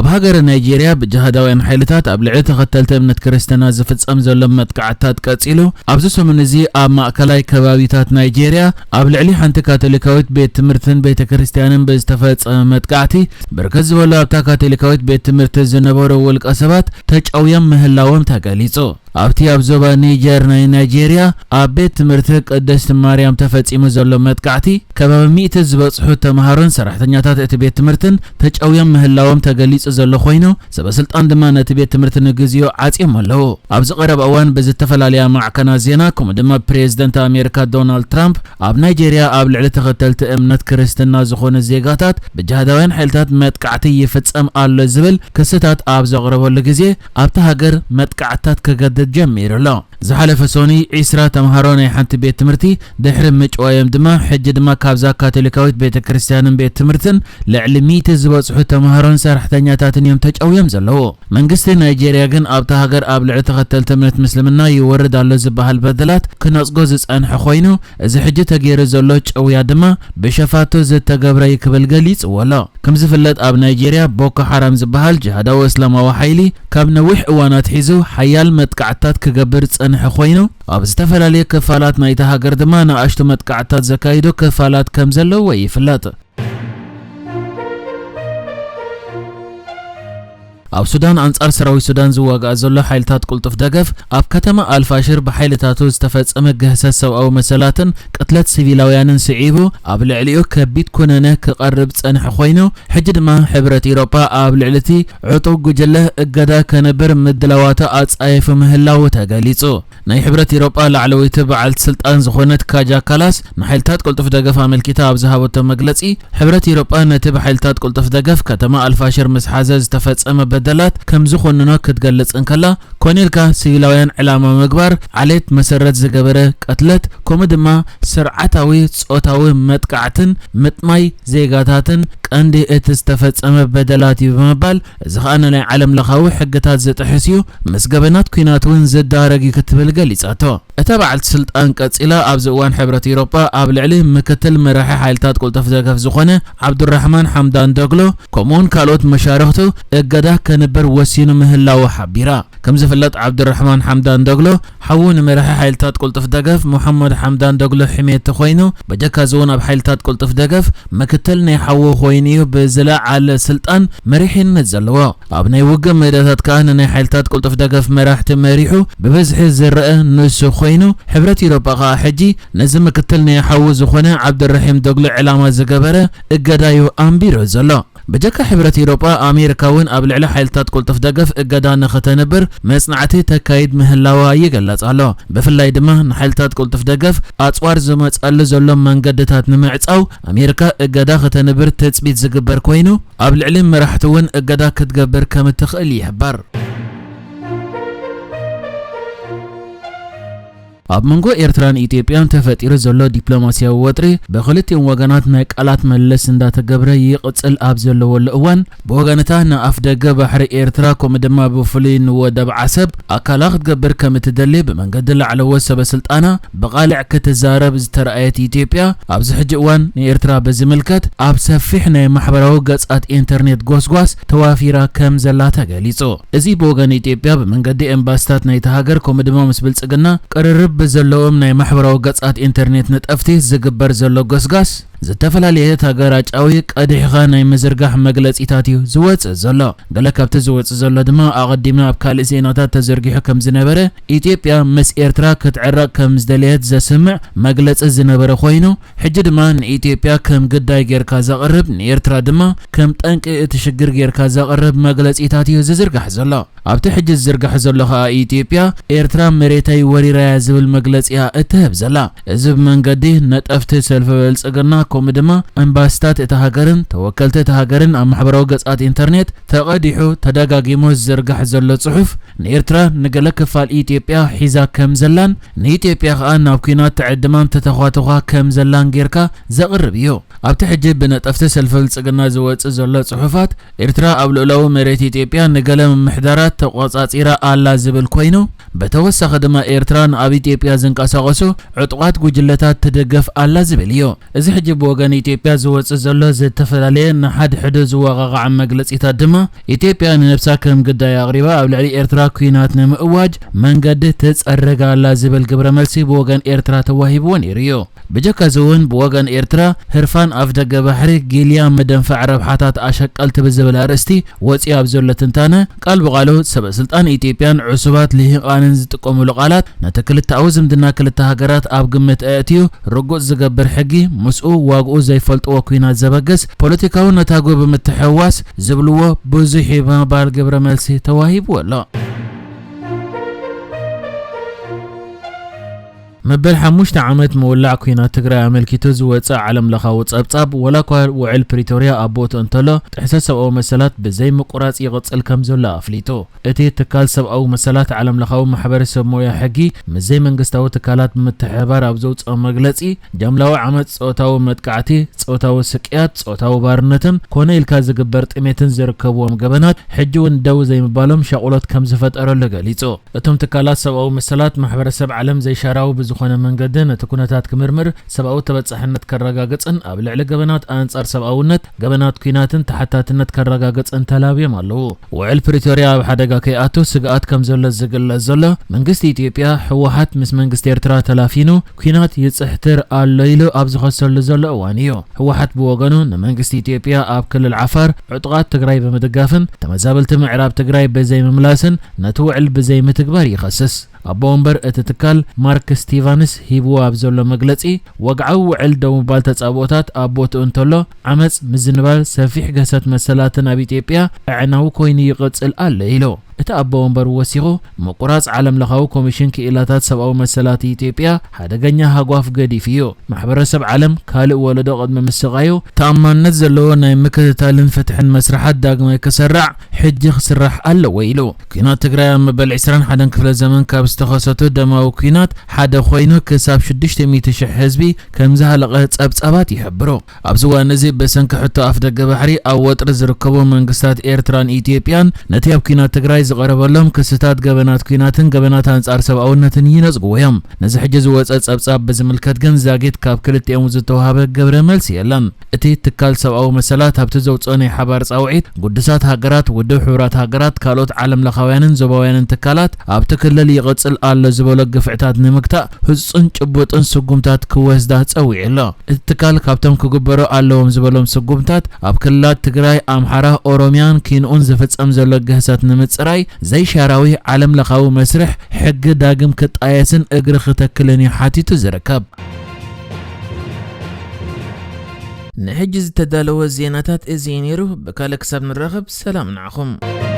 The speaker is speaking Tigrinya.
ኣብ ሃገረ ናይጄርያ ብጅሃዳውያን ሓይልታት ኣብ ልዕሊ ተኸተልቲ እምነት ክርስትና ዝፍጸም ዘሎ መጥቃዕትታት ቀጺሉ፣ ኣብዚ ሰሙን እዚ ኣብ ማእከላይ ከባቢታት ናይጄርያ ኣብ ልዕሊ ሓንቲ ካቶሊካዊት ቤት ትምህርትን ቤተ ክርስቲያንን ብዝተፈጸመ መጥቃዕቲ፣ ብርክት ዝበሉ ኣብታ ካቶሊካዊት ቤት ትምህርቲ ዝነበሩ ውልቀ ሰባት ተጨውዮም ምህላዎም ተገሊጹ። ኣብቲ ኣብ ዞባ ኒጀር ናይ ናይጄርያ ኣብ ቤት ትምህርቲ ቅድስት ማርያም ተፈጺሙ ዘሎ መጥቃዕቲ፣ ከባቢ ሚእቲ ዝበጽሑ ተምሃሮን ሰራሕተኛታት እቲ ቤት ትምህርትን ተጨውዮም ምህላዎም ተገሊጹ ዘሎ ኮይኑ፣ ሰበ ስልጣን ድማ ነቲ ቤት ትምህርቲ ንግዚኡ ዓጽዮም ኣለዉ። ኣብዚ ቀረባ እዋን ብዝተፈላለያ ማዕከናት ዜና፣ ከምኡ ድማ ፕሬዝደንት ኣሜሪካ ዶናልድ ትራምፕ ኣብ ናይጄርያ ኣብ ልዕሊ ተኸተልቲ እምነት ክርስትና ዝኾኑ ዜጋታት ብጅሃዳውያን ሓይልታት መጥቃዕቲ ይፍጸም ኣሎ ዝብል ክስታት ኣብ ዘቕረበሉ ግዜ፣ ኣብታ ሃገር መጥቃዕትታት ክገድድ ጀሚሩ ኣሎ። ዝሓለፈ ሰኑይ ዒስራ ተምሃሮ ናይ ሓንቲ ቤት ትምህርቲ ድሕሪ ምጭዋዮም ድማ፣ ሕጂ ድማ ካብዛ ካቶሊካዊት ቤተ ክርስቲያንን ቤት ትምህርትን ልዕሊ ሚእቲ ዝበጽሑ ተምሃሮን ሰራሕተኛታትን እዮም ተጨውዮም ዘለዉ። መንግስቲ ናይጄርያ ግን ኣብታ ሃገር ኣብ ልዕሊ ተኸተልቲ እምነት ምስልምና ይወርድ ኣሎ ዝበሃል በደላት ክነጽጎ ዝጸንሐ ኮይኑ፣ እዚ ሕጂ ተገይሩ ዘሎ ጨውያ ድማ ብሸፋቱ ዝተገብረ እዩ ክብል ገሊጽዎ ኣሎ። ከም ዝፍለጥ ኣብ ናይጄርያ ቦኮ ሓራም ዝበሃል ጅሃዳዊ እስላማዊ ሓይሊ ካብ ነዊሕ እዋን ኣትሒዙ ሓያል መጥቃዕትታት ክገብር ዝጸንሐ ኮይኑ፣ ኣብ ዝተፈላለዩ ክፋላት ናይታ ሃገር ድማ ንኣሽቱ መጥቃዕትታት ዘካይዱ ክፋላት ከም ዘለውዎ ይፍለጥ። ኣብ ሱዳን ኣንጻር ሰራዊት ሱዳን ዝዋጋእ ዘሎ ሓይልታት ቅልጡፍ ደገፍ ኣብ ከተማ ኣልፋሽር ብሓይልታቱ ዝተፈጸመ ግህሰት ሰብኣዊ መሰላትን ቅትለት ሲቪላውያንን ስዒቡ ኣብ ልዕሊኡ ከቢድ ኩነነ ክቐርብ ዝጸንሐ ኮይኑ፣ ሕጂ ድማ ሕብረት ኢሮጳ ኣብ ልዕሊ እቲ ዕጡብ ጉጅለ እገዳ ከንብር ምድላዋቱ ኣጻይፉ ምህላዉ ተገሊጹ። ናይ ሕብረት ኢሮጳ ላዕለወይቲ በዓልቲ ስልጣን ዝኾነት ካጃ ካላስ ንሓይልታት ቅልጡፍ ደገፍ ኣመልኪታ ኣብ ዝሃበቶ መግለጺ፣ ሕብረት ኢሮጳ ነቲ ብሓይልታት ቅልጡፍ ደገፍ ከተማ ኣልፋሽር ምስ ሓዘ ዝተፈጸመ በደላት ከም ዝኾንኖ ክትገልጽ እንከላ፣ ኮነ ኢልካ ሲቪላውያን ዕላማ ምግባር፣ ዓሌት መሰረት ዝገበረ ቅትለት፣ ከምኡ ድማ ስርዓታዊ ጾታዊ መጥቃዕትን ምጥማይ ዜጋታትን ቀንዲ እቲ ዝተፈጸመ በደላት እዩ ብምባል፣ እዚ ኸኣ ንናይ ዓለም ለኻዊ ሕግታት ዝጥሕስ እዩ፣ ምስ ገበናት ኲናት እውን ዝዳረግ እዩ ክትብል ገሊጻቶ። እታ በዓልቲ ስልጣን ቀጺላ፣ ኣብዚ እዋን ሕብረት ኤውሮጳ ኣብ ልዕሊ ምክትል መራሒ ሓይልታት ቅልጡፍ ደገፍ ዝኾነ ዓብዱራሕማን ሓምዳን ዶግሎ፣ ከምኡውን ካልኦት መሻርኽቱ እገዳ ከንብር ወሲኑ ምህላዉ ሓቢራ። ከም ዝፍለጥ፣ ዓብዱራሕማን ሓምዳን ዶግሎ ሓዉ ንመራሒ ሓይልታት ቅልጡፍ ደገፍ መሓመድ ሓምዳን ዶግሎ ሕሜቲ ኮይኑ፣ በጀካ እዚ እውን ኣብ ሓይልታት ቅልጡፍ ደገፍ ምክትል ናይ ሓዉ ኮይኑ እዩ ብዝለዓለ ስልጣን መሪሕነት ዘለዎ። ኣብ ናይ ውግእ ሜዳታት ከኣ ንናይ ሓይልታት ቅልጡፍ ደገፍ መራሕቲ መሪሑ ብብዝሒ ዝረአ ንሱ ኮይኑ፣ ሕብረት ኤውሮጳ ከኣ ሕጂ ነዚ ምክትል ናይ ሓዉ ዝኾነ ዓብዱራሒም ዶግሎ ዕላማ ዝገበረ እገዳ እዩ ኣንቢሩ ዘሎ። በጀካ ሕብረት ኤውሮጳ፣ ኣሜሪካ እውን ኣብ ልዕሊ ሓይልታት ቅልጡፍ ደገፍ እገዳ ንኽተንብር መጽናዕቲ ተካይድ ምህላዋ ይግለጽ ኣሎ። ብፍላይ ድማ ንሓይልታት ቅልጡፍ ደገፍ ኣጽዋር ዝመጸሉ ዘሎ መንገድታት ንምዕጻው ኣሜሪካ እገዳ ከተንብር ትጽቢት ዝግበር ኮይኑ፣ ኣብ ልዕሊ መራሕቲ እውን እገዳ ክትገብር ከም እትኽእል ይሕበር። ኣብ መንጎ ኤርትራን ኢትዮጵያን ተፈጢሩ ዘሎ ዲፕሎማስያዊ ወጥሪ ብኽልቲኦም ወገናት ናይ ቃላት መለስ እንዳተገብረ ይቕጽል ኣብ ዘለወሉ እዋን፣ ብወገንታ ንኣፍ ደገ ባሕሪ ኤርትራ፣ ከምኡ ድማ ብፍሉይ ንወደብ ዓሰብ ኣካላ ክትገብር ከም እትደሊ ብመንገዲ ላዕለዎት ሰበ ስልጣና ብቓልዕ ክትዛረብ ዝተረኣየት ኢትዮጵያ፣ ኣብዚ ሕጂ እዋን ንኤርትራ ብዝምልከት ኣብ ሰፊሕ ናይ ማሕበራዊ ገጻት ኢንተርኔት ጎስጓስ ተዋፊራ ከም ዘላ ተገሊጹ። እዚ ብወገን ኢትዮጵያ ብመንገዲ ኤምባሲታት ናይታ ሃገር፣ ከምኡ ድማ ምስ ብልጽግና ቅርርብ ብዘለዎም ናይ ማሕበራዊ ገጻት ኢንተርኔት ነጠፍቲ ዝግበር ዘሎ ጎስጓስ፣ ዝተፈላለየ ተገራጫዊ ቀዲሕኻ ናይ ምዝርጋሕ መግለጺታት እዩ ዝወጽእ ዘሎ። ገለ ካብቲ ዝወጽእ ዘሎ ድማ ኣቐዲምና ኣብ ካልእ ዜናታት ተዘርጊሑ ከም ዝነበረ፣ ኢትዮጵያ ምስ ኤርትራ ክትዕረቕ ከም ዝደለየት ዘስምዕ መግለጺ ዝነበረ ኮይኑ፣ ሕጂ ድማ ንኢትዮጵያ ከም ግዳይ ጌርካ ዘቕርብ፣ ንኤርትራ ድማ ከም ጠንቂ እቲ ሽግር ጌርካ ዘቕርብ መግለጺታት እዩ ዝዝርጋሕ ዘሎ። ኣብቲ ሕጂ ዝዝርጋሕ ዘሎ ኸኣ፣ ኢትዮጵያ፣ ኤርትራ መሬተይ ወሪራያ ዝብል መግለጺ እያ እትህብ ዘላ። እዚ ብመንገዲ ነጠፍቲ ሰልፊ ብልጽግና፣ ከምኡ ድማ ኤምባሲታት እታ ሃገርን ተወከልቲ እታ ሃገርን ኣብ ማሕበራዊ ገጻት ኢንተርኔት ተቐዲሑ ተደጋጊሙ ዝዝርጋሕ ዘሎ ጽሑፍ፣ ንኤርትራ ንገለ ክፋል ኢትዮጵያ ሒዛ ከም ዘላን ንኢትዮጵያ ኸኣ ናብ ኲናት ትዕድማን ተተዃትዃ ከም ዘላን ጌርካ ዘቕርብ እዩ። ኣብቲ ሕጂ ብነጠፍቲ ሰልፊ ብልጽግና ዝወጽእ ዘሎ ጽሑፋት፣ ኤርትራ ኣብ ልኡላዊ መሬት ኢትዮጵያ ንገለ ምምሕዳራት ተቖጻጺራ ኣላ ዝብል ኮይኑ፣ ብተወሳኺ ድማ ኤርትራ ንኣብ ኢትዮጵያ ዝንቀሳቐሱ ዕጡቓት ጉጅለታት ትድግፍ ኣላ ዝብል እዩ። እዚ ሕጂ ብወገን ኢትዮጵያ ዝወጽእ ዘሎ ዝተፈላለየ ንሓድሕዱ ዝወቓቓዕ መግለጺታት ድማ፣ ኢትዮጵያ ንነብሳ ከም ግዳይ ኣቕሪባ ኣብ ልዕሊ ኤርትራ ኲናት ንምእዋጅ መንገዲ ትጸርግ ኣላ ዝብል ግብረ መልሲ ብወገን ኤርትራ ተዋሂብዎ ነይሩ እዩ። ብጀካ እዚ እውን ብወገን ኤርትራ ህርፋን ኣፍደገ ባሕሪ ጊልያ መደንፋዕ ረብሓታት ኣሸቀልቲ ብዝብል ኣርእስቲ ወፂኡ ኣብ ዘሎ ትንታነ፣ ቃል ብቓሉ ሰበ ስልጣን ኢትዮጵያን ዕሱባት ልሂቓንን ዝጥቀሙሉ ቃላት ነቲ ክልተኣዊ ዝምድና ክልተ ሃገራት ኣብ ግምት ኣእትዩ ርጉጽ ዝገብር ሕጊ፣ ምስኡ ዋግኡ ዘይፈልጥዎ ኲናት ዘበግስ ፖለቲካዊ ነታጉ ብምትሕውዋስ ዝብልዎ ብዙሕ እዩ ብምባል ግብረ መልሲ ተዋሂብዎ ኣሎ። መበል ሓሙሽተ ዓመት ምውላዕ ኲናት ትግራይ ኣመልኪቱ ዝወፀ ዓለም ለኻዊ ጸብጻብ፣ ወላ እኳ ውዕል ፕሪቶርያ ኣብ ቦትኡ እንተሎ፣ ጥሕሰት ሰብኣዊ መሰላት ብዘይ ምቁራጽ ይቕጽል ከም ዘሎ ኣፍሊጡ። እቲ ትካል ሰብኣዊ መሰላት ዓለም ለኻዊ ማሕበረሰብ ሞያ ሕጊ ምስ ዘይመንግስታዊ ትካላት ብምትሕብባር ኣብ ዘውፅኦ መግለጺ፣ ጃምላዊ ዓመፅ፣ ጾታዊ መጥቃዕቲ፣ ጾታዊ ስቅያት፣ ጾታዊ ባርነትን ኮነ ኢልካ ዝግበር ጥሜትን ዝርከብዎም ገበናት ሕጂ እውን ደው ዘይምባሎም ሻቑሎት ከም ዝፈጠረሉ ገሊጹ። እቶም ትካላት ሰብኣዊ መሰላት ማሕበረሰብ ዓለም ዘይሻራዊ ብዝኾነ መንገዲ ነቲ ኩነታት ክምርምር፣ ሰብኣዊ ተበጻሕነት ከረጋግጽን ኣብ ልዕሊ ገበናት ኣንጻር ሰብኣውነት፣ ገበናት ኲናትን ተሓታትነት ከረጋግጽን ተላብዮም ኣለዉ። ውዕል ፕሪቶርያ ኣብ ሓደጋ ከይኣቱ ስግኣት ከም ዘሎ ዝግለጽ ዘሎ መንግስቲ ኢትዮጵያ፣ ህወሓት ምስ መንግስቲ ኤርትራ ተላፊኑ ኲናት ይጽሕትር ኣሎ ኢሉ ኣብ ዝኸሰሉ ዘሎ እዋን እዩ። ህወሓት ብወገኑ ንመንግስቲ ኢትዮጵያ ኣብ ክልል ዓፋር ዕጡቓት ትግራይ ብምድጋፍን ተመዛበልቲ ምዕራብ ትግራይ ብዘይምምላስን ነቲ ውዕል ብዘይምትግባር ይኸስስ። ኣቦ ወንበር እቲ ትካል ማርክ ስቲቫንስ ሂብዎ ኣብ ዘሎ መግለጺ፣ ወግዓዊ ውዕል ደው ምባል ተጻብኦታት ኣብ ቦትኡ እንተሎ፣ ዓመጽ፣ ምዝንባል፣ ሰፊሕ ግህሰት መሰላትን ኣብ ኢትዮጵያ ኣዕናዊ ኮይኑ ይቕጽል ኣሎ ኢሉ። እቲ ኣቦ ወንበር ወሲኹ፣ ምቁራጽ ዓለም ለኻዊ ኮሚሽን ክኢላታት ሰብኣዊ መሰላት ኢትዮጵያ ሓደገኛ ሃጓፍ ገዲፍ እዩ። ማሕበረሰብ ዓለም ካልእ ወለዶ ቅድሚ ምስቓዩ፣ ተኣማንነት ዘለዎ ናይ ምክትታልን ፍትሕን መስርሓት ዳግማይ ክሰራዕ ሕጂ ክስራሕ ኣለዎ ኢሉ። ኲናት ትግራይ ኣብ መበል ዕስራን ሓደን ክፍለ ዘመን ካብ ዝተኸሰቱ ደማዊ ኲናት ሓደ ኮይኑ፣ ክሳብ ሽዱሽተ ሚእቲ ሽሕ ህዝቢ ከም ዝሃለቐ ጸብጻባት ይሕብሩ። ኣብዚ እዋን እዚ ብሰንኪ ሕቶ ኣፍደገ ባሕሪ ኣብ ወጥሪ ዝርከቡ መንግስታት ኤርትራን ኢትዮጵያን ነቲ ኣብ ኲናት ትግራይ ዝቐረበሎም ክስታት ገበናት ኲናትን ገበናት ኣንጻር ሰብኣውነትን ይነጽግዎ እዮም። ነዚ ሕጂ ዝወጸ ጸብጻብ ብዝምልከት ግን ዛጊት ካብ ክልቲኦም ዝተዋህበ ግብረ መልሲ የለን። እቲ ትካል ሰብኣዊ መሰላት ኣብቲ ዘውጽኦ ናይ ሓባር ጻውዒት፣ ግዱሳት ሃገራት፣ ውድብ ሕቡራት ሃገራት፣ ካልኦት ዓለም ለኻውያንን ዞባውያንን ትካላት ኣብቲ ክልል ይቕጽል ኣሎ ዝበሎ ግፍዕታት ንምግታእ ህጹጽን ጭቡጥን ስጉምታት ክወስዳ ጸዊዑ ኣሎ። እቲ ትካል ካብቶም ክግበሩ ኣለዎም ዝበሎም ስጉምታት፣ ኣብ ክልላት ትግራይ፣ ኣምሓራ፣ ኦሮሚያን ኪንኡን ዝፍጸም ዘሎ ግህሰት ንምጽራይ፣ ዘይሻራዊ ዓለም ለኻዊ መስርሕ ሕጊ ዳግም ክጣየስን እግሪ ክተክልን እዩ ሓቲቱ ዝርከብ። ንሕጂ ዝተዳለወ ዜናታት እዚ እዩ ነይሩ። ብካልእ ክሳብ ንራኸብ፣ ሰላም ንዓኹም።